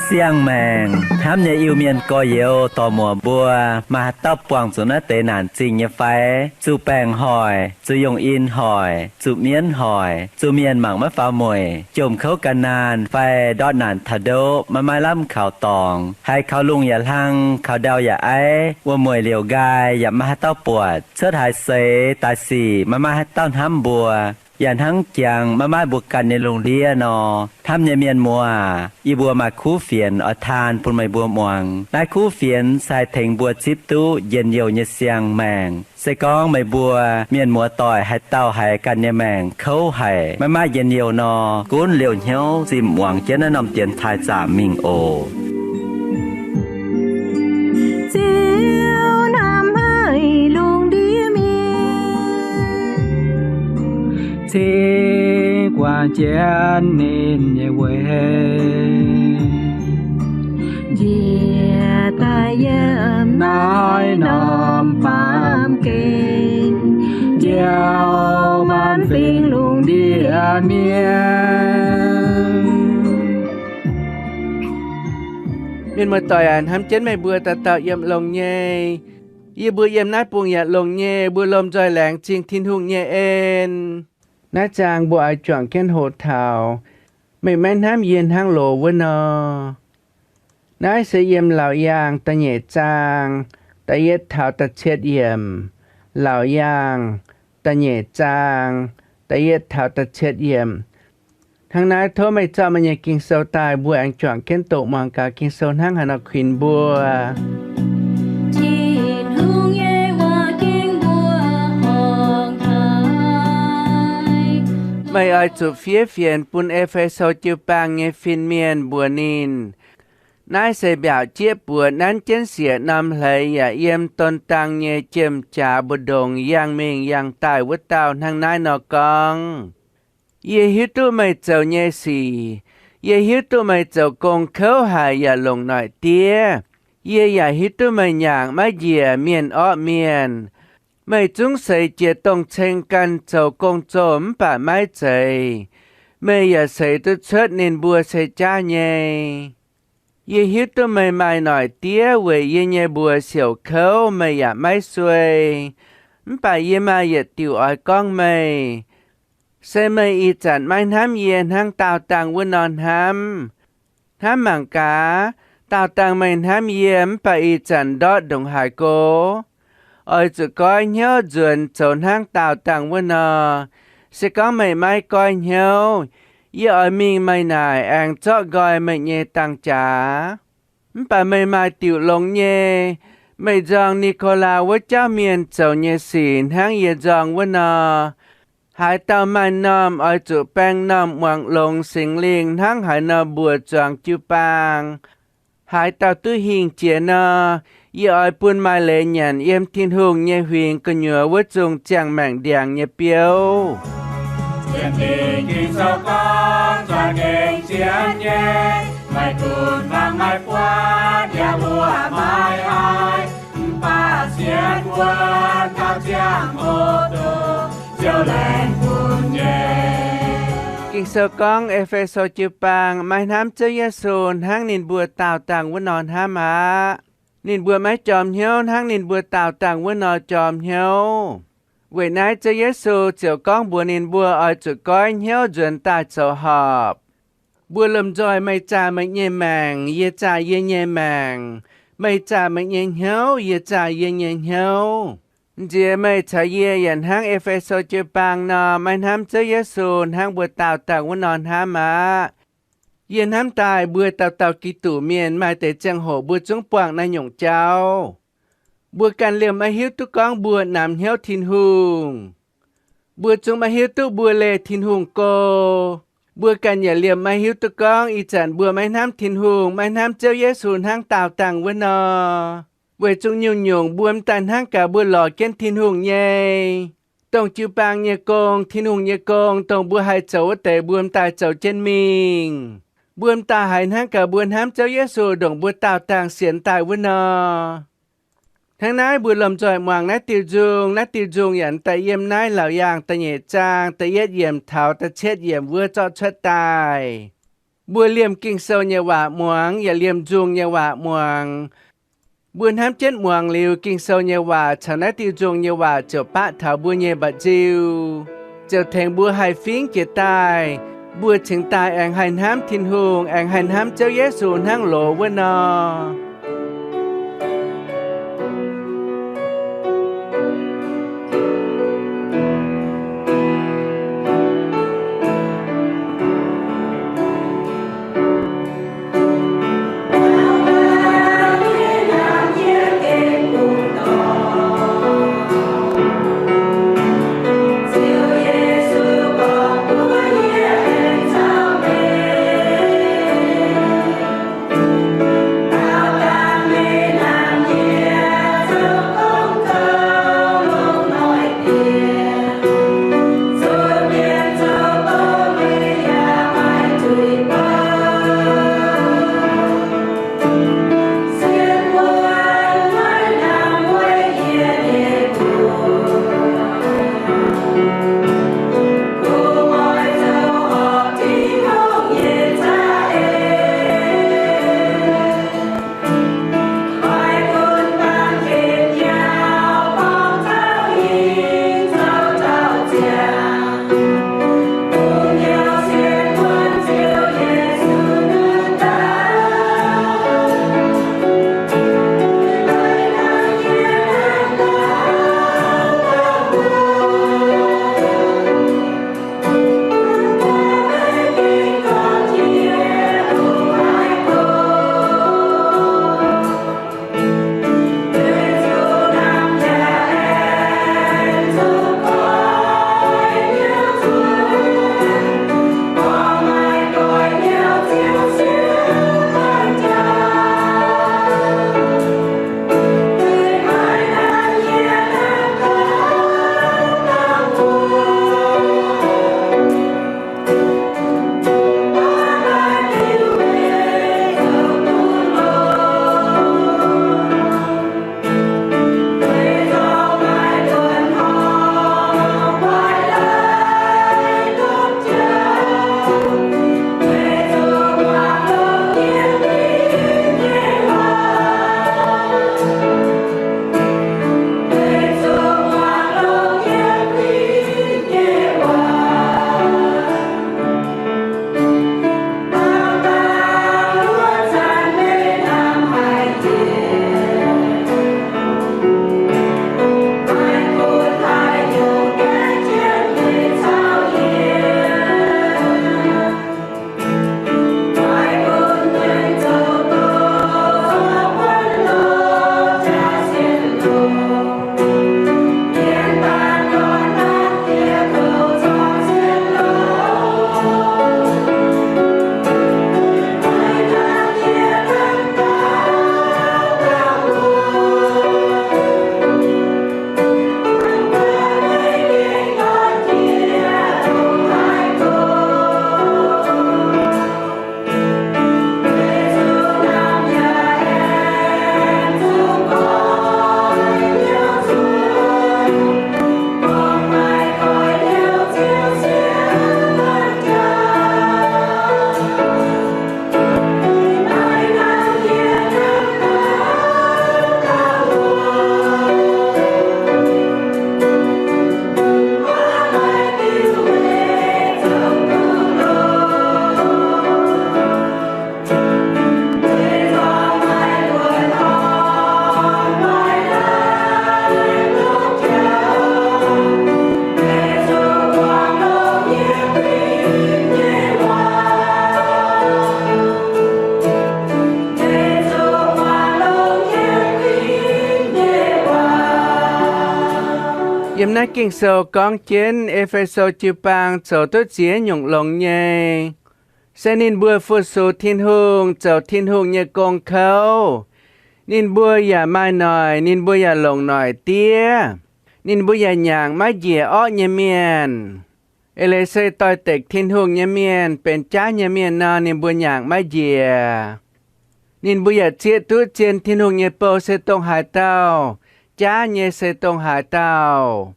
Siang-maengc hnamv nyei Iu-Mienh gorx-youz dorc-muoc mbuo, maaih haaix dauh buangh zuqc naaiv deix naanc zingh nyei fai? Zuqc baengc hoic, zuqc yongh in hoic, zuqc mienv hoic, zuqc mienh mangc maiv faaux mueic, jomc kouv gan naanh fai ndortv naanc taux ndoqv, maiv maaih lamh kaux dorngx, haiz kaux lungh yaac hlang, kaux ndau yaac aiv, wuom-mueic liouc nqaai yaac maiv maaih haaix dauh buatc, cuotv haaix seix daaih sic maiv maaih haaix dauh hnamv mbuo, yaac hnangv jangx maiv maaih mbuo ganh nyei lungh ndiev nor. Hnamv nyei mienh muoz, yie mbuo maaih kuv fienx oix taan bun meih mbuo muangx. Naaiv kuv fienx se haih tengx mbuo zipv duqv njien-youh nyei siang-maengc. Se gorngv meih mbuo mienh muoz-doic haaix dauh haiz ganh nyei maengc kouv haic, maiv maaih njien-youh nor, gunv liouh hnyouv zinh muangx jienv naaiv norm dienx taaih zaamc mingh oc. Ziouv hnamv haic lungh ndiev mienh, cingx guangc jienv ninh nyei weic, njiec daaih yiem naaiv norm baamh gen, njoux maanc fingx lungh ndiev mienh. Mienh muoz-doic aac, hnamv jienv meih mbuo dauh dauh yiem longx nyei. Yie mbuo yiem naaiv bung yaac longx nyei, mbuo lomh nzoih laengz zingh Tin-Hungh nyei en. Naaiv zaang mbuo oix juangc jienv hoqc taux Meih maiv hnamv yie hnangv loz wuov nor. Naaiv se yiem Laauc Yaangh da'nyeic zaang da'yietv taux da'cietv yiemc. Laauc Yaangh da'nyeic zaang da'yietv taux da'cietv yiemc. Hnangv naaiv tov meih zorqv meih nyei Ging-Sou daaih, mbuo aengx juangc jienv doqc muangx gaax Ging-Sou hnangv haaix nor kuinx mbuo. Tin-Hungh nyei waac ging mbuo horngc haic. Meih oix zuqc fiev fienx bun E^fe^so jiu-baang nyei fin-mienh mbuox ninh, naaiv se mbiaauc jieqv buoz nanv jienv siec norm hleix yaac yiem don dang nyei jiem-jaax mbu'ndongx yangh mingh yangh daaih wuov dauh hnangv naaiv nor gorngv. Yie hiuv duqv meih zoux nyei sic. Yie hiuv duqv meih zoux gong kouv haic yaac longc noic diev. Yie yaac hiuv duqv meih nyaangc maiv njiec mienh orqv mienh. Meih zungv seix jiex dongh ceng ganh zoux gong-zoh mv baac maiv zeiz. Meih yaac seix duqv cuotv ninh mbuo se jaav nyei. Yie hiuv duqv meih maaih noic diev weic yie nyei mbuox siouc kouv meih yaac maiv suei. Mv baac yie maaih yietc diuc oix gorngv meih. Se meih ih zanc maiv hnamv yie hnangv daauh dangh wuov nor hnamv. Hnamv mangc gaax, daauh dangh meih hnamv yie mv baac ih zanc ndortv ndongc haaix go? Oix zuqc goiv hnyouv nzuonx zoux hnangv daauh dangh wuov nor. Se gorngv meih maiv goiv hnyouv, yie oix mingh meih naaic aengx zorqv nqoi meih nyei dang-jaax. Mv baac meih maaih diuc longx nyei. Meih nzorng Ni^ko^laa wuov jauv mienh zoux nyei sic hnangv yie nzorng wuov nor. Haaix dauh maaih normh oix zuqc baeng normh muangx longx Singx Lingh hnangv haaix nor mbuox zuangx jiu-baang. Haaix dauh duqv hingh jiex nor, yie oix bun maaih leiz nyanc yiem Tin-Hungh nyei huingx gu'nyuoz wuov zungh ziangh maengc ndiangx nyei biouv. Sienx Ging-Sou gorngv, za'gengh sienx nyei, maiv gunv fangx maiv buatc yaac mbuo maiv haih, mv baac sienx wuov dauh ziangh hoc duqv Ziouv laengz bun nyei. Ging-Sou gorngv E^fe^so jiu-baang maiv hnamv Ziouv Yesu hnangv ninh mbuo daauh dangh wuov nor hnamv aqv. Ninh mbuo maiv jorm hnyouv hnangv ninh mbuo daauh dangh wuov nor jorm hnyouv. Weic naaiv Ziouv Yesu ziouc gorngv mbuox ninh mbuo oix zuqc goiv hnyouv nzuonx daaih zoux horpc. Mbuo lomh nzoih meih zaah meih nyei maengc, yie zaah yie nyei maengc. Meih zaah meih nyei hnyouv, yie zaah yie nyei hnyouv. Nziex meih caux yie yaac hnangv E^fe^so jiu-baang nor maiv hnamv Ziouv Yesu hnangv mbuo daauh dangh wuov nor hnamv aqv. Yie hnamv daaih mbuo dauh dauh Giduc mienh maaih deix ziangh hoc mbuo zungv buangh naaiv nyungc jauv. Mbuo ganh liemh maiv hiuv duqv gorngv mbuo namx hnyouv Tin-Hungh. Mbuo zungv maiv hiuv duqv mbuo leih Tin-Hungh go. Mbuo ganh yaac liemh maiv hiuv duqv gorngv ih zanc mbuo maiv hnamv Tin-Hungh, maiv hnamv Ziouv Yesu hnangv daauh dangh wuov nor. Weic zuqc nyungc-nyungc mbuo mv daaih hnangv gaax mbuo lorz jienv Tin-Hungh nyei. Dongh jiu-baang nyei gong, Tin-Hungh nyei gong, dongh mbuo haih zoux wuov deix mbuo mv daaih zoux jienv mingh. Mbuo m'daaih haiz hnangv gaax mbuo hnamv Ziouv Yesu ndongc mbuo daauh dangh sienx daaih wuov nor. Hnangv naaiv mbuo lomh nzoih muangx naaiv diuh nzung. Naaiv diuh nzung yaac daaih yiem naaiv Laauc Yaangh da'nyeic zaang da'yietv yiemc taux da'cietv yiemc wuov zorqv cuotv daaih. Mbuo liemh Ging-Sou nyei waac muangx, yaac liemh nzung nyei waac muangx. Mbuo hnamv jienv muangx liuz Ging-Sou nyei waac caux naaiv diuh nzung nyei waac ziouc baqv taux mbuo nyei mba'nziu, ziouc tengx mbuo haih fingx jiex daaih. Mbuo cingx daaih aengx haih hnamv Tin-Hungh, aengx haih hnamv Ziouv Yesu hnangv loz wuov nor. Yiem naaiv Ging-Sou gorngv jienv E^fe^so jiu-baang zoux duqv ziex nyungc longx nyei. Se ninh mbuo fu-sux Tin-Hungh, zoux Tin-Hungh nyei gong kouv. Ninh mbuo yaac maaih noic, ninh mbuo yaac longc noic diev. Ninh mbuo yaac nyaangc maiv njiec orqv nyei mienh. Eix leiz se doix-dekc Tin-Hungh nyei mienh, benx jaav nyei mienh nor, ninh mbuo nyaangc maiv njiec. Ninh mbuo yaac zieqv duqv zien Tin-Hungh nyei bou se dongh haaix dauh, jaav nyei se dongh haaix dauh.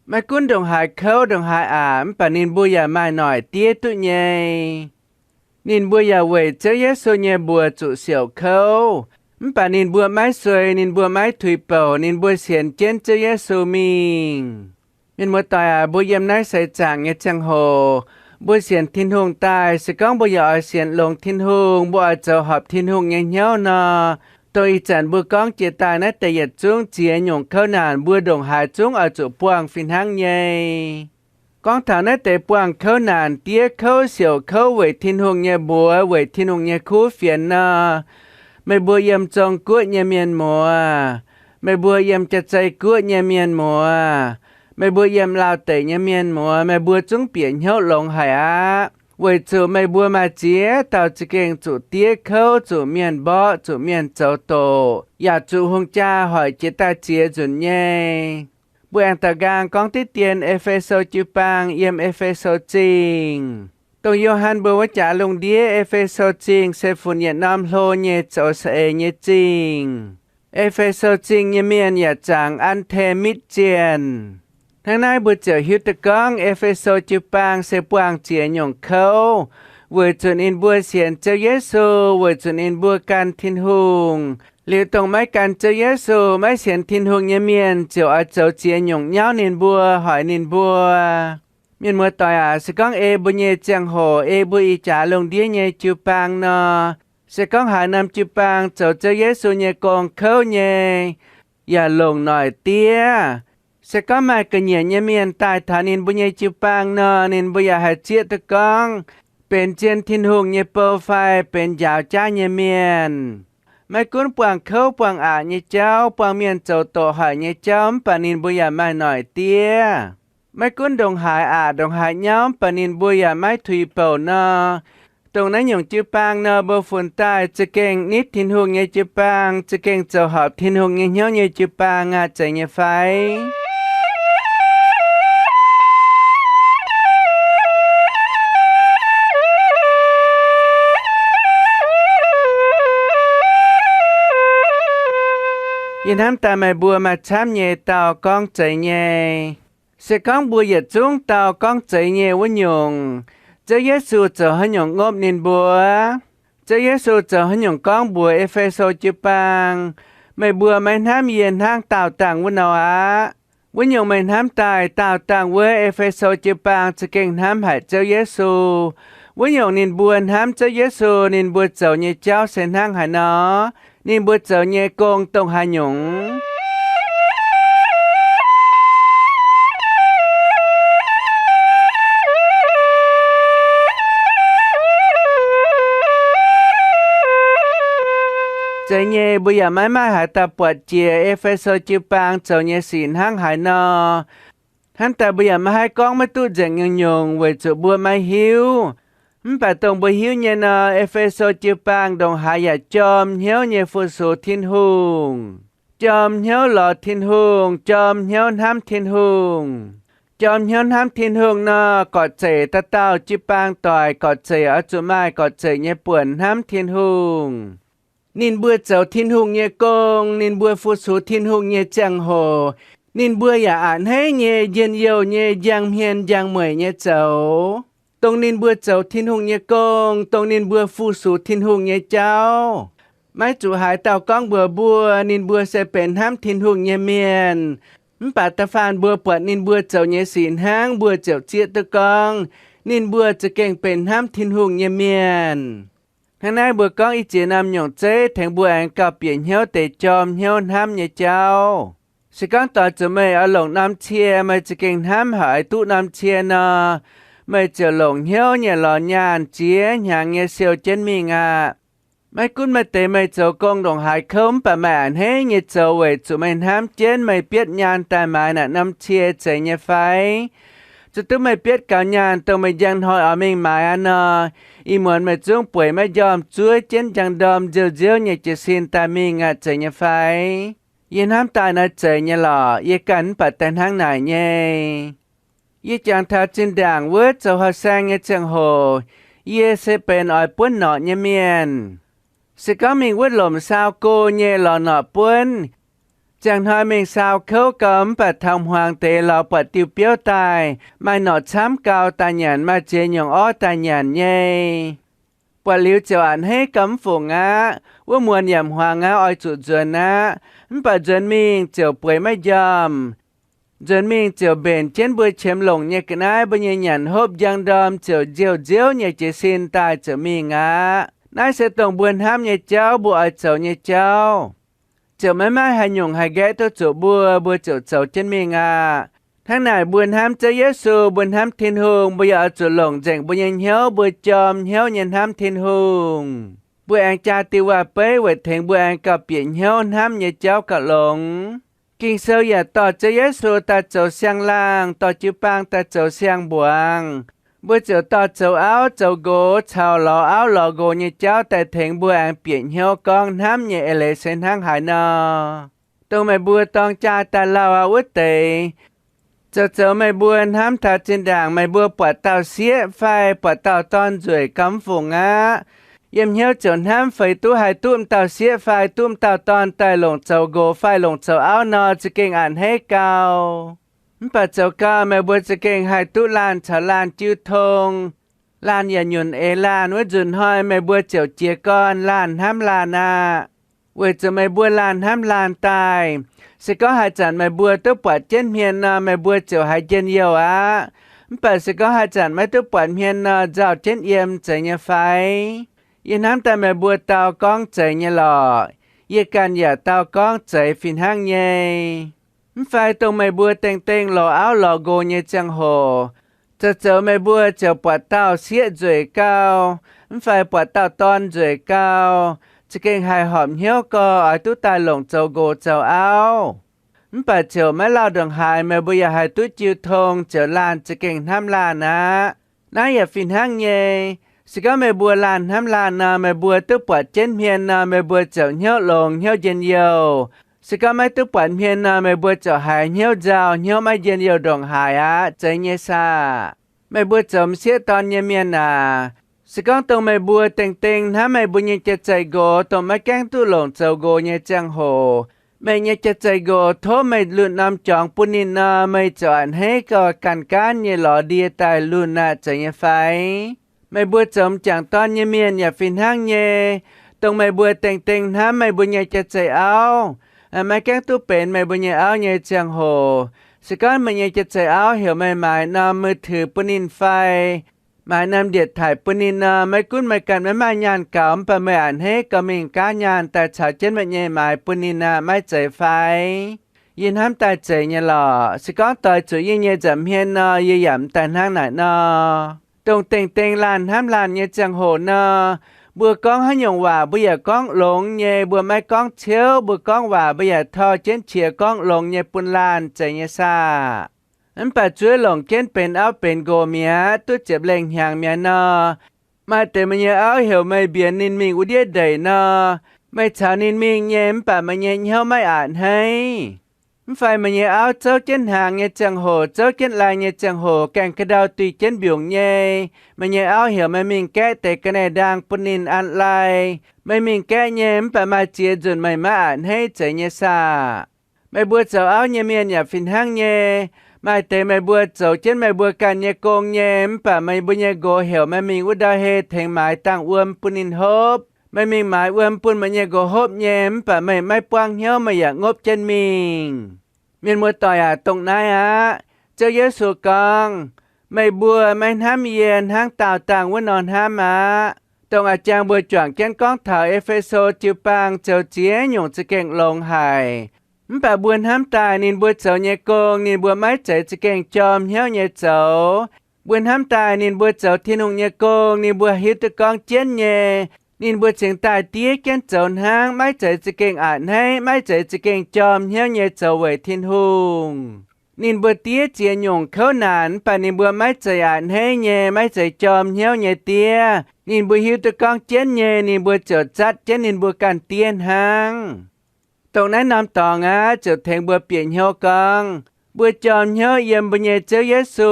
Maiv gunv ndongc haaix kouv ndongc haaix aqc, mv baac ninh mbuo yaac maaih noic diev duqv nyei. Ninh mbuo yaac weic Ziouv Yesu nyei mbuox zuqc siouc kouv, mv baac ninh mbuo maiv suei, ninh mbuo maiv tuix bouc, ninh mbuo sienx jienv Ziouv Yesu mingh. Mienh muoz-doic aac, mbuo yiem naaiv seix zaangc nyei ziangh hoc, mbuo sienx Tin-Hungh daaih, se gorngv mbuo yaac oix sienx longx Tin-Hungh, mbuo oix zoux horpc Tin-Hungh nyei hnyouv nor, dongh ih zanc mbuo gorngv jiex daaih naaiv deix yietc zungv ziex nyungc kouv naanc, mbuo ndongc haaix zungv oix zuqc buangh fih hnangv nyei. Gorngv taux naaiv deix buangh kouv naanc, diev kouv, siouc kouv weic Tin-Hungh nyei mbuox, weic Tin-Hungh nyei kuv fienx nor, meih mbuo yiem Zong-Guoqv nyei mienh muoz, meih mbuo yiem Jaa-Zei Guoqv nyei mienh muoz, meih mbuo yiem Laauh Deic nyei mienh muoz, meih mbuo zungv bieqc hnyouv longx haic aqv. Weic zuqc meih mbuo maaih ziex dauh za'gengh zuqc diev kouv, zuqc mienh mborqv, zuqc mienh zoux doqc, yaac zuqc hungh jaa hoic jiex daaih ziex nzunc nyei. Mbuo aengx daux nqaang gorngv diqv dien E^fe^so jiu-baang yiem E^fe^so Zingh. Dongh Yo^han mbuo wuov jaax lungh ndiev E^fe^so Zingh se funx yietc norm hlo nyei zoux saeng-eix nyei zingh. E^fe^so Zingh nyei mienh yaac zaangc An^te^mitv Zienh. Hnangv naaiv mbuo ziouc hiuv duqv gorngv E^fe^so jiu-baang se buangh ziex nyungc kouv, weic zuqc ninh mbuo sienx Ziouv Yesu, weic zuqc ninh mbuo gan Tin-Hungh. Liuz dongh maiv gan Ziouv Yesu, maiv sienx Tin-Hungh nyei mienh ziouc oix zoux ziex nyungc nyauv ninh mbuo, hoic ninh mbuo. Mienh muoz-doic aac, se gorngv ei mbuo nyei ziangh hoc, ei mbuo ih jaax lungh ndiev nyei jiu-baang nor, se gorngv haaix norm jiu-baang zoux Ziouv Yesu nyei gong kouv nyei, yaac longc noic diev. Se gorngv maaih ga'nyiec nyei mienh daaih taux ninh mbuo nyei jiu-baang nor, ninh mbuo yaac haih zieqv duqv gorngv benx zien Tin-Hungh nyei bou fai benx njaaux jaav nyei mienh. Maiv gunv buangh kouv buangh aqc nyei jauv, buangh mienh zoux doqc hoic nyei jauv, mv baac ninh mbuo yaac maaih noic diev. Maiv gunv ndongc haaix aqc ndongc haaix nyauv, mv baac ninh mbuo yaac maiv tuix bouc nor, dongh naaiv nyungc jiu-baang nor, mbuo funx daaih za'gengh nitv Tin-Hungh nyei jiu-baang, za'gengh zoux horpc Tin-Hungh nyei hnyouv nyei jiu-baang aqv, zeiz nyei fai? Yie hnamv daaih meih mbuo maaih camv nyei dauh gorngv zeiz nyei. Se gorngv mbuo yietc zungv dauh gorngv zeiz nyei wuov nyungc, Ziouv Yesu zoux haaix nyungc ngopv ninh mbuo? Ziouv Yesu zoux haaix nyungc gorngv mbuox E^fe^so jiu-baang, meih mbuo maiv hnamv yie hnangv daauh dangh wuov nor aqv? Wuov nyungc meih hnamv daaih daauh dangh wuov E^fe^so jiu-baang za'gengh hnamv haic Ziouv Yesu. Wuov nyungc ninh mbuo hnamv Ziouv Yesu, ninh mbuo zoux nyei jauv se hnangv haaix nor? Ninh mbuo zoux nyei gong dongh haaix nyungc? Zeiz nyei, mbuo yaac maiv maaih haaix dauh buatc jiex E^fe^so jiu-baang zoux nyei sic hnangv haaix nor. Hnamv daaih mbuo yaac maiv haih gorngv maiv duqv nzengc nyungc-nyungc weic zuqc mbuo maiv hiuv. Mv baac dongh mbuo hiuv nyei nor, E^fe^so jiu-baang ndongc haaix yaac jorm hnyouv nyei fu-sux Tin-Hungh, jorm hnyouv lorz Tin-Hungh, jorm hnyouv hnamv Tin-Hungh. Jorm hnyouv hnamv Tin-Hungh nor, gorqv-zeic dauh dauh jiu-baang doic gorqv-zeic oix zuqc maaih gorqv-zeic nyei buonc hnamv Tin-Hungh. Ninh mbuo zoux Tin-Hungh nyei gong, ninh mbuo fu-sux Tin-Hungh nyei ziangh hoc, ninh mbuo yaac a'hneiv nyei, njien-youh nyei, njang hmien njang mueic nyei zoux. Dongh ninh mbuo zoux Tin-Hungh nyei gong, dongh ninh mbuo fu-sux Tin-Hungh nyei jauv, maiv zuqc haaix dauh gorngv mbuox mbuo ninh mbuo se benx hnamv Tin-Hungh nyei mienh. Mv baac da'faanh mbuo buatc ninh mbuo zoux nyei sic hnangv, mbuo ziouc zieqv duqv gorngv ninh mbuo za'gengh benx hnamv Tin-Hungh nyei mienh. Hnangv naaiv mbuo gorngv i ziex norm nyungc zeiv tengx mbuo aengx gauh bieqc hnyouv deix jorm hnyouv hnamv nyei jauv. Se gorngv doix zuqc meih oix longc norm cie, meih za'gengh hnamv haic oix duqv norm cie nor, meih ziouc longc hnyouv nyei lorz nyaanh ziex hnyangx nyei siou jienv mingh aqv. Maiv gunv maaih deix meih zoux gong ndongc haaix kouv, mv baac meih a'hneiv nyei zoux weic zuqc meih hnamv jienv meih bietv nyaanh daaih maaiz naaic norm cie, zeiz nyei fai? Zuqc duqv meih bietv gaux nyaanh dongh meih njang hnoi oix mingh maaiz aqv nor, ih muonz meih zungv bueix maiv njormh zuov jienv njang ndorm nziou-nziouv nyei jiez sin daaih mingh aqv, zeiz nyei fai? Yie hnamv daaih naaiv zeiz nyei lorqc. Yie ganh mv baac daaih hnangv naaic nyei. Yie jangx taux zinh ndaangc wuov zoux houh saeng nyei ziangh hoc, yie se benx oix buonv norqc nyei mienh. Se gorngv mingh wuov lomc saau go nyei lorz norqc buonv, ziangh hnoi mingh saau kouv gau mv baac taux hmuangx deix lorz buatc diuh biouv daaih, maaih norqc camv gau daaih nyanc, maaih ziex nyungc orv daaih nyanc nyei. Buatc liuz ziouc a'hneiv gau mv fungc aqv. Wuov muonz yaac hmuangx aqv, oix zuqc nzuonx aqv. Mv baac nzuonx mingh ziouc bueix maiv njormh. Nzuonx mingh ziouc mbenc jienv mbuo qiemx longc nyei ga'naaiv, mbuo nyei nyanc hopv njang ndorm ziouc nziouv-nziouv nyei jiez sin daaih ziouc mingh aqv. Naaiv se dongh mbuo hnamv nyei jauv, mbuo oix zoux nyei jauv. Ziouc maiv maaih haaix nyungc haih nqaeqv duqv zuqc mbuo, mbuo ziouc zoux jienv mingh aqv. Hnangv naaic, mbuo hnamv Ziouv Yesu, mbuo hnamv Tin-Hungh, mbuo yaac oix zuqc longc nzengc mbuo nyei hnyouv, mbuo jorm hnyouv nyei hnamv Tin-Hungh. Mbuo aengx jaa diuh waac-beiv weic tengx mbuo aengx gauh bieqc hnyouv hnamv nyei jauv gauh longx. Ging-Sou yaac dorh Ziouv Yesu daaih zoux siang-laangh, dorh jiu-baang daaih zoux siang-mbuangz. Mbuo ziouc dorh zoux auv zoux nqox caux lorz auv lorz nqox nyei jauv daaih tengx mbuo aengx bieqc hnyouv gorngv hnamv nyei eix leiz se hnangv haaix nor. Dongh meih mbuo dorng jaa daaih lauh aqv wuov deix, zoux zoux meih mbuo hnamv taux zinh ndaangc meih mbuo buatc dauh sieqv fai buatc dauh dorn nzueic gau mv fungc aqv, yiem hnyouv ziouc hnamv feix duqv haih duqv m'dauh sieqv fai duqv m'dauh dorn daaih longc zoux nqox fai longc zoux auv nor za'gengh a'hneiv gau. Mv baac zoux gau meih mbuo za'gengh haih duqv laanh caux laanh jiu tong. Laanh yaac nyunc eix laanh wuov nzunc hnoi meih mbuo ziouc jiez gorn laanh hnamv laanh aqv. Weic zuqc meih mbuo laanh hnamv laanh daaih, se gorngv haaix zanc meih mbuo duqv buatc jienv hmien nor, meih mbuo ziouc haiz njien-youh aqv. Mv baac se gorngv haaix zanc maiv duqv buatc hmien nor, nzauh jienv yiem zeiz nyei fai? Yie hnamv daaih meih mbuo dau gorngv zeiz nyei lorqc. Yie ganh yaac dau gorngv zeiz fih hnangv nyei. Mv fai dongh meih mbuo dengh dengh lorz auv lorz nqox nyei ziangh hoc, zoux zoux meih mbuo ziouc buatc dauh sieqv nzueic gau, mv fai buatc dauh dorn nzueic gau, za'gengh haih horpc hnyouv gorx oix duqv daaih longc zoux nqox zoux auv. Mv baac ziouc maiv lauh ndongc haaix meih mbuo yaac haih duqv jiu tong ziouc laanh za'gengh hnamv laanh aqv. Naaiv yaac fih hnangv nyei. Se gorngv meih mbuo laanh hnamv laanh nor, meih mbuo duqv buatc jienv hmien nor, meih mbuo ziouc hnyouv longx hnyouv njien-youh. Se gorngv maiv duqv buatc hmien nor, meih mbuo ziouc haiz hnyouv nzauh hnyouv maiv njien-youh ndongc haaix aqv, zeiz nyei saah? Meih mbuo zoux m'sieqv dorn nyei mienh aac, se gorngv dongh meih mbuo dengh dengh hnamv meih mbuo nyei jaav-zeih nqox, dongh maiv gaengh duqv longc zoux nqox nyei ziangh hoc, meih nyei jaav-zeih nqox tov meih lunh norm jorngx bun ninh nor, meih ziouc a'hneiv gau ganh gaanv nyei lorz ndie daaih lunh aqv, zeiz nyei fai? Meih mbuo zoux m'jangc dorn nyei mienh yaac fih hnangv nyei. Dongh meih mbuo dengh dengh hnamv meih mbuo nyei jaav-zeih auv, maiv gaengh duqv benx meih mbuo nyei auv nyei ziangh hoc, se gorngv meih nyei jaav-zeih auv heuc meih maaiz norm mui-tuix bun ninh fai maaiz norm điện thoại bun ninh nor, maiv gunv meih ganh maiv maaih nyaanh gaux, mv baac meih a'hneiv gau mingh gaanv nyaanh daaih caux jienv meih nyei maaiz bun ninh aqv, maiv zeiz fai? Yie hnamv daaih zeiz nyei lorqc. Se gorngv doix zuqc yie nyei nza'hmien nor, yie yaac m'daaih hnangv naaic nor. Dongh dengh dengh laanh hnamv laanh nyei ziangh hoc nor, mbuo gorngv haaix nyungc waac mbuo yaac gorngv longx nyei, mbuo maiv gorngv ciouv, mbuo gorngv waac mbuo yaac tor jienv qiex gorngv longx nyei bun laanh, zeiz nyei saah? Mv baac zuov longc jienv benx auv benx nqox mi'aqv, duqv ziepc lengh hnyangx mi'aqv nor, maaih deix meih nyei auv heuc meih mbienx ninh mingh wuov ndiev ndeic nor, meih caux ninh mingh nyei, mv baac meih nyei hnyouv maiv a'hneiv. Mv fai meih nyei auv zouv jienv hnaangx nyei ziangh hoc, zouv jienv lai nyei ziangh hoc, gaengh ka'ndau duih jienv mbiungc nyei, meih nyei auv heuc meih mingh gaeqv deix ga'naaiv ndaang bun ninh an lai. Meih mingh gaeqv nyei, mv baac maaih ziex nzunc meih maiv a'hneiv, zeiz nyei saah? Meih mbuo zoux auv nyei mienh yaac fih hnangv nyei. Maaih deix meih mbuo zoux jienv meih mbuo ganh nyei gong nyei, mv baac meih mbuo nyei nqox heuc meih mingh wuov ndau hei tengx maaiz dangh wuom bun ninh hopv. Meih mingh maaiz wuom bun meih nyei nqox hopv nyei, mv baac meih maiv buangv hnyouv, meih yaac ngopv jienv mingh. Mienh muoz-doic aac, dongh naaiv aqv. Ziouv Yesu gorngv, meih mbuo maiv hnamv yie hnangv daauh dangh wuov nor hnamv aqv. Dongh a'jang mbuo juangc jienv gorngv taux E^fe^so jiu-baang zoux ziex nyungc za'gengh longx haic. Mv baac mbuo hnamv daaih ninh mbuo zoux nyei gong, ninh mbuo maiv zeiz za'gengh jorm hnyouv nyei zoux. Mbuo hnamv daaih ninh mbuo zoux Tin-Hungh nyei gong, ninh mbuo hiuv duqv gorngv jienv nyei, ninh mbuo cingx daaih diev jienv zoux hnangv, maiv zeiz za'gengh a'hneiv, maiv zeiz za'gengh jorm hnyouv nyei zoux weic Tin-Hungh. Ninh mbuo diev ziex nyungc kouv naanc, mv baac ninh mbuo maiv zeiz a'hneiv nyei, maiv zeiz jorm hnyouv nyei diev. Ninh mbuo hiuv duqv gorngv jienv nyei, ninh mbuo ziouc zatv jienv ninh mbuo ganh diev hnangv. Dongh naaiv norm dorngx aqv, ziouc tengx mbuo bieqc hnyouv gorngv, Mbuo jorm hnyouv yiem mbuo nyei Ziouv Yesu.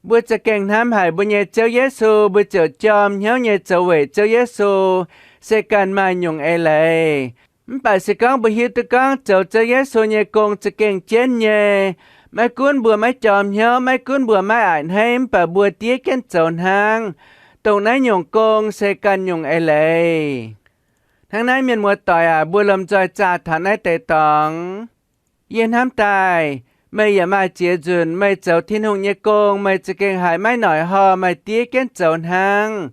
Mbuo za'gengh hnamv haic mbuo nyei Ziouv Yesu, mbuo ziouc jorm hnyouv nyei zoux weic Ziouv Yesu, se ganh maaih nyungc eix leiz. Mv baac se gorngv mbuo hiuv duqv gorngv zoux Ziouv Yesu nyei gong za'gengh jienv nyei, maiv gunv mbuo maiv jorm hnyouv, maiv gunv mbuo maiv a'hneiv, mv baac mbuo diev jienv zoux hnangv, dongh naaiv nyungc gong se ganh nyungc eix leiz. Hnangv naaiv, mienh muoz-doic aac, mbuo lomh nzoih zaah taux naaiv deix dorngx. Yie hnamv daaih, meih yaac maaih ziex nzunc meih zoux Tin-Hungh nyei gong, meih za'gengh haiz maiv noic horh, maaih diev jienv zoux hnangv.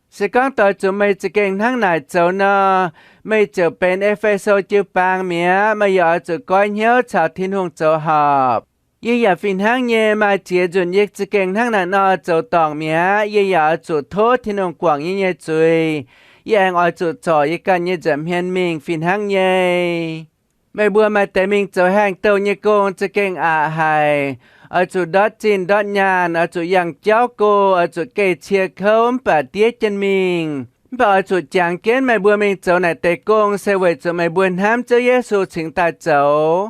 Se gorngv doix zuqc meih za'gengh hnangv naaic zoux nor, meih ziouc benx E^fe^so jiu-baang mi'aqv. Meih yaac oix zuqc goiv hnyouv caux Tin-Hungh zoux horpc. Yie yaac fih hnangv nyei, maaih ziex nzunc yie za'gengh hnangv naaic nor zoux dorngc mi'aqv. Yie yaac oix zuqc tov Tin-Hungh guangc yie nyei zuiz. Yie aengx oix zuqc zorc yie ganh nyei nza'hmien mingh fih hnangv nyei. Meih mbuo maaih deix mingh zoux haengh douh nyei gong za'gengh aqc haic. Oix zuqc ndortv zinh ndortv nyaanh, oix zuqc yangh jauv go, oix zuqc geh cie kouv mv baac diev jienv mingh. Mv baac oix zuqc jangx jienv meih mbuo mingh zoux naaic deix gong se weic zuqc meih mbuo hnamv Ziouv Yesu cingx daaih zoux.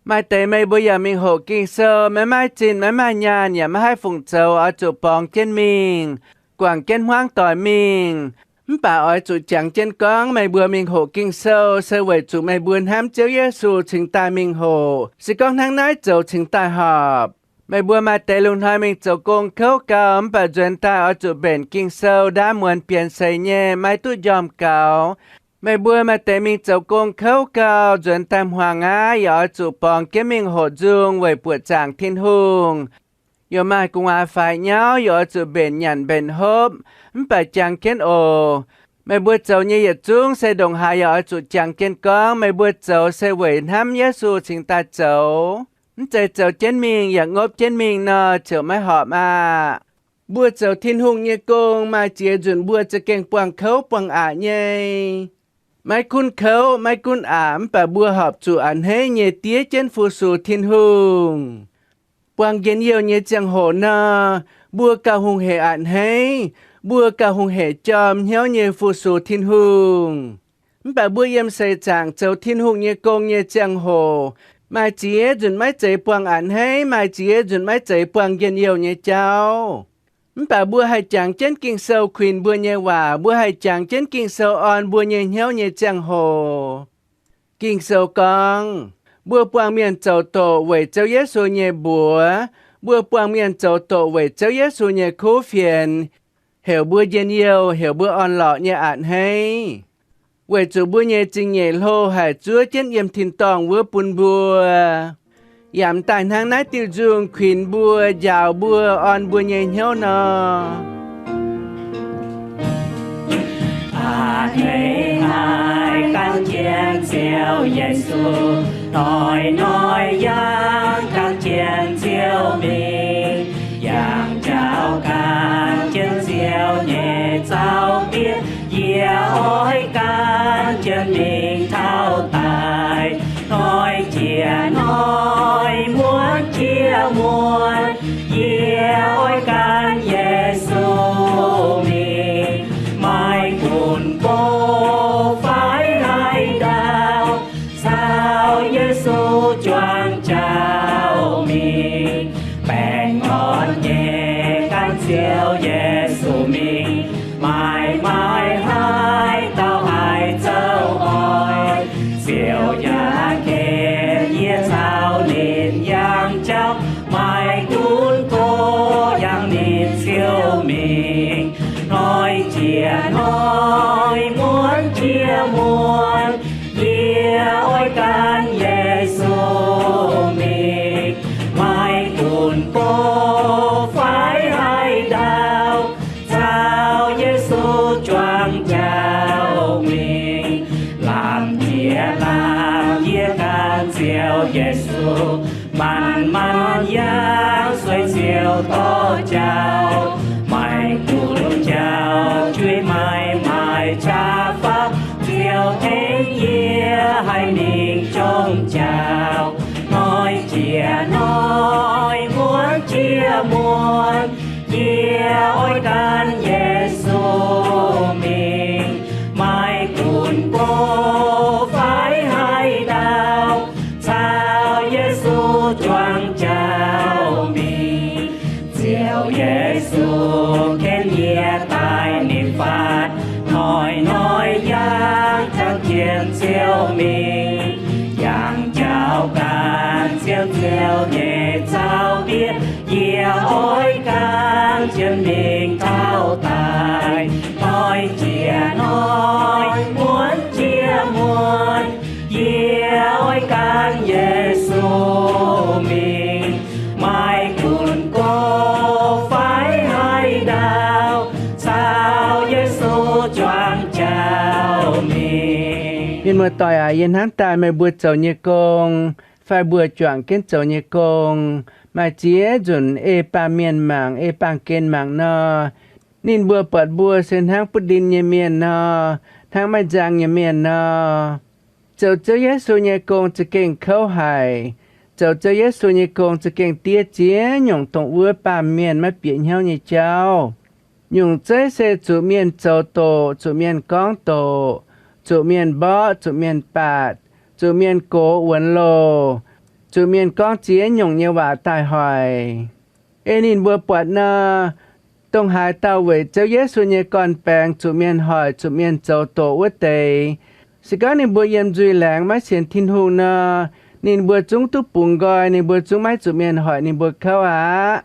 Maaih deix meih mbuo yaac mingh hoqc Ging-Sou, maiv maaih zinh, maiv maaih nyaanh, yaac maiv haih fungc zoux, oix zuqc borngz jienv mingh, guangc jienv hmuangv doic mingh. Mv baac oix zuqc jangx jienv gorngv meih mbuo mingh hoqc Ging-Sou se weic zuqc meih mbuo hnamv Ziouv Yesu cingx daaih mingh hoqc. Se gorngv hnangv naaiv zoux cingx daaih horpc. Meih mbuo maaih deix lungh hnoi mingh zoux gong kouv gau, mv baac nzuonx daaih oix zuqc mbenc Ging-Sou ndaamv muonz bienx seix nyei, maiv duqv njormh gaux. Meih mbuo maaih deix mingh zoux gong kouv gau, nzuonx daaih hmuangx aqv, yaac oix zuqc borngz jienv mingh hoqc nzung weic buoqc zaangc Tin-Hungh. Yaac maaih gu'nguaaz faix nyauv, yaac oix zuqc mbenc nyanc mbenc hopv, mv baac jangx jienv oc. Meih mbuo zoux nyei yietc zungv se ndongc haaix yaac oix zuqc jangx jienv gorngv meih mbuo zoux se weic hnamv Yesu cingx daaih zoux. Mv zeiz zoux jienv mingh yaac ngopv jienv mingh nor ziouc maiv horpc aqv. Mbuo zoux Tin-Hungh nyei gong maaih ziex nzunc mbuo za'gengh buangh kouv buangh aqc nyei. Maiv gunv kouv, maiv gunv aqc, mv baac mbuo horpc zuqc a'hneiv nyei diev jienv fu-sux Tin-Hungh. Buangh njien-youh nyei ziangh hoc nor, mbuo gauh hungh hec a'hneiv, mbuo gauh hungh hec jorm hnyouv nyei fu-sux Tin-Hungh. Mv baac mbuo yiem seix zaangc zoux Tin-Hungh nyei gong nyei ziangh hoc, maaih ziex nzunc maiv zeiz buangh a'hneiv, maaih ziex nzunc maiv zeiz buangh njien-youh nyei jauv. Mv baac mbuo haih jangx jienv Ging-Sou kuinx mbuo nyei waac, mbuo haih jangx jienv Ging-Sou orn mbuo nyei hnyouv nyei ziangh hoc. Ging-Sou gorngv, mbuo buangh mienh zoux doqc weic Ziouv Yesu nyei mbuox, mbuo buangh mienh zoux doqc weic Ziouv Yesu nyei kuv fienx, heuc mbuo njien-youh, heuc mbuo orn-lorqc nyei a'hneiv. Weic zuqc mbuo nyei zingh nyeic hlo haic zuov jienv yiem tin-dorngh wuov bun mbuo. Yaac m'daaih hnangv naaiv diuh nzung kuinx mbuo, njaaux mbuo, orn mbuo nyei hnyouv nor. A'hneiv haic gan jienv Ziouv Yesu, hnoi-hnoi yangh gan jienv Ziouv mingh, yangh njaaux gan jienv Ziouv nyei zaux-mbienv. Yie oix gan jienv mingh taux daaih, hnoi jiex hnoi, muonz jiex muonz, yie oix gan Yesu mingh. Maiv gunv go fai haaix ndau, caux Yesu juangc jauv mingh. Baengh orn nyei gan Ziouv Yesu mingh, maaih maaih haaix dauh haih zoux oix. Ziouv yaac ken yie caux ninh yangh jauv, maiv gunv go yangh ninh Ziouv mingh. Hnoi jiex hnoi, muonz jiex muonz, yie oix gan Yesu mingh. Maiv gunv go fai haaix ndau, caux Yesu juangc jauv mingh. Lamh jiex lamh yie gan Ziouv Yesu, manc-manc yangh sueih Ziouv dorh jauv. Maiv gunv jauv juiv maaih maaih qaqv faaux, Ziouv tengx yie haih mingh jomc jauv. Hnoi jiex hnoi, muonz jiex muonz, yie oix gan Yesu mingh. Maiv gunv go fai haaix ndau, caux Yesu juangc jauv. sienx Ziouv mingh, yangh jauv gan sienx Ziouv nyei zaux-ndiev. Yie oix gan jienv mingh taux daic, hnoi jiex hnoi, muonz jiex muonz, yie oix gan Yesu mingh. Maaih gunv gox fai haaix dauh caux Yesu juangc jauv mingh. Mienh muoz-doic aac, yie hnamv daaih meih mbuo zoux nyei gong fai mbuo juangc jienv zoux nyei gong, maaih ziex nzunc ei baamh mienh mangc, ei baamh gen mangc nor, ninh mbuo buatc mbuo se hnangv butv ndin nyei mienh nor, hnangv maiv nzang nyei mienh nor. Zoux Ziouv Yesu nyei gong za'gengh kouv haic. Zoux Ziouv Yesu nyei gong za'gengh diev ziex nyungc dongh wuov baamh mienh maiv bieqc hnyouv nyei jauv. Nyungc zeiv se zuqc mienh zoux doqc, zuqc mienh gorngv doqc, zuqc mienh mborqv, zuqc mienh baatc, zuqc mienh gox wuonx loh, zuqc mienh gorngv ziex nyungc nyei waac daaih hoic. Ei ninh mbuo buatc nor, dongh haaix dauh weic Ziouv Yesu nyei gorn-baengx zuqc mienh hoic, zuqc mienh zoux doqc wuov deix, se gorngv ninh mbuo yiem nzuih laengz maiv sienx Tin-Hungh nor, ninh mbuo zungv duqv bungx nqoi, ninh mbuo zungv maiv zuqc mienh hoic ninh mbuo kouv aqv.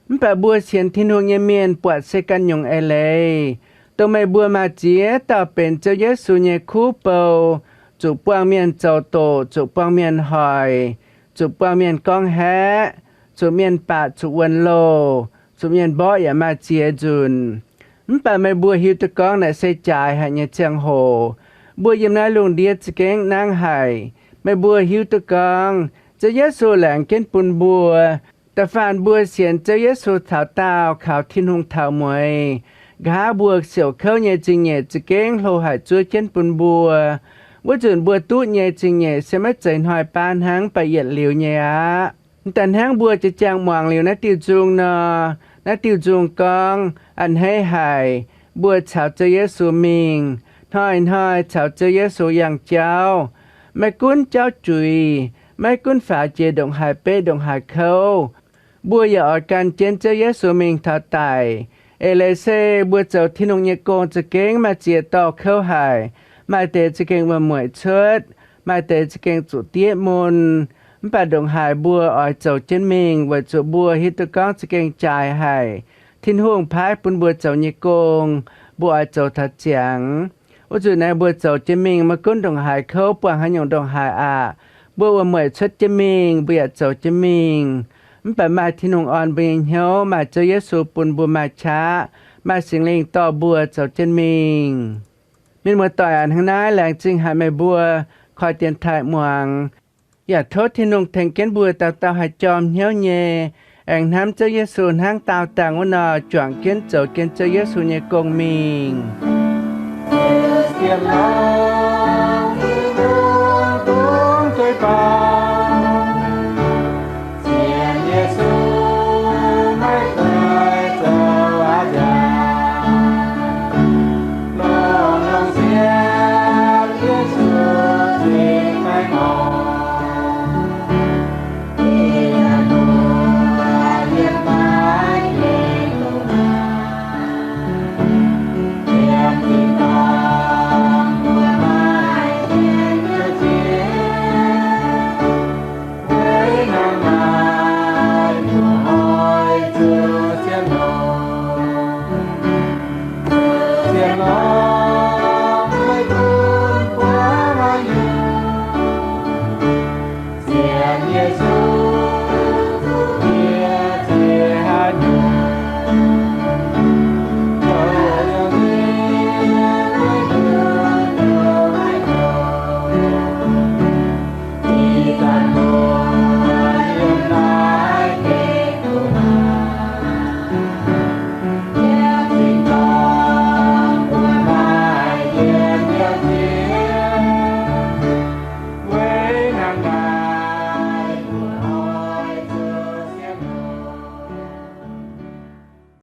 Mv baac mbuo sienx Tin-Hungh nyei mienh buatc se ganh nyungc eix leiz, dongh meih mbuo maaih ziex dauh benx Ziouv Yesu nyei kuv bou, zuqc buangh mienh zoux doqc, zuqc buangh mienh hoic, zuqc buangh mienh gorngv haeqv, zuqc mienh baatc, zuqc wuonx loh, zuqc mienh mborqv yaac maaih ziex nzunc. Mv baac meih mbuo hiuv duqv gorngv naaic se jaaix haic nyei ziangh hoc. Mbuo yiem naaiv lungh ndiev za'gengh nangv haic. Meih mbuo hiuv duqv gorngv Ziouv Yesu laengz jienv bun mbuo. Da'faanh mbuo sienx Ziouv Yesu taux daauh, kaux Tin-Hungh taux mueiz, nqa'haav mbuo siouc kouv nyei zingh nyeic za'gengh hlo haic zuov jienv bun mbuo. Wuov nzunc mbuo duqv nyei zingh nyeic se maiv zeiz hnoi baav hnangv, mv baac yietc liuz nyei aqv. Da'hnangv mbuo jiex jaang muangx liuz naaiv diuh nzung nor, naaiv diuh nzung gorngv a'hneiv haic, mbuo caux Ziouv Yesu mingh, hnoi-hnoi caux Ziouv Yesu yangh jauv, maiv gunv jauv juiz, maiv gunv faaux jiex ndongc haaix betv ndongc haaix kouv, mbuo yaac oix gan jienv Ziouv Yesu mingh taux daic. Eix leiz se mbuo zoux Tin-Hungh nyei gong za'gengh maaih ziex dorh kouv haic. Maaih deix za'gengh wuom-mueic cuotv, maaih deix za'gengh zuqc diev mun. Mv baac ndongc haaix mbuo oix zoux jienv mingh, weic zuqc mbuo hiuv duqv gorngv za'gengh jaaix haic. Tin-Hungh paaiv bun mbuo zoux nyei gong, mbuo oix zoux taux ziangx. Wuov nzunc naaiv mbuo zoux jienv mingh, maiv gunv ndongc haaix kouv, buangh haaix nyungc ndongc haaix aqv, mbuo wuom-mueic cuotv jienv mingh, mbuo yaac zoux jienv mingh. Mv baac maaih Tin-Hungh orn mbuo nyei hnyouv, maaih Ziouv Yesu bun mbuo maaih qaqv, maaih Singx Lingh dorh mbuo zoux jienv mingh. Mienh muoz-doic aac, hnangv naaiv laengz zingh haic meih mbuo koi dienx taaih muangx. Yaac tov Tin-Hungh tengx jienv mbuo dauh dauh haih jorm hnyouv nyei, aengx hnamv Ziouv Yesu hnangv daauh dangh wuov nor, juangc jienv zoux jienv Ziouv Yesu nyei gong mingh.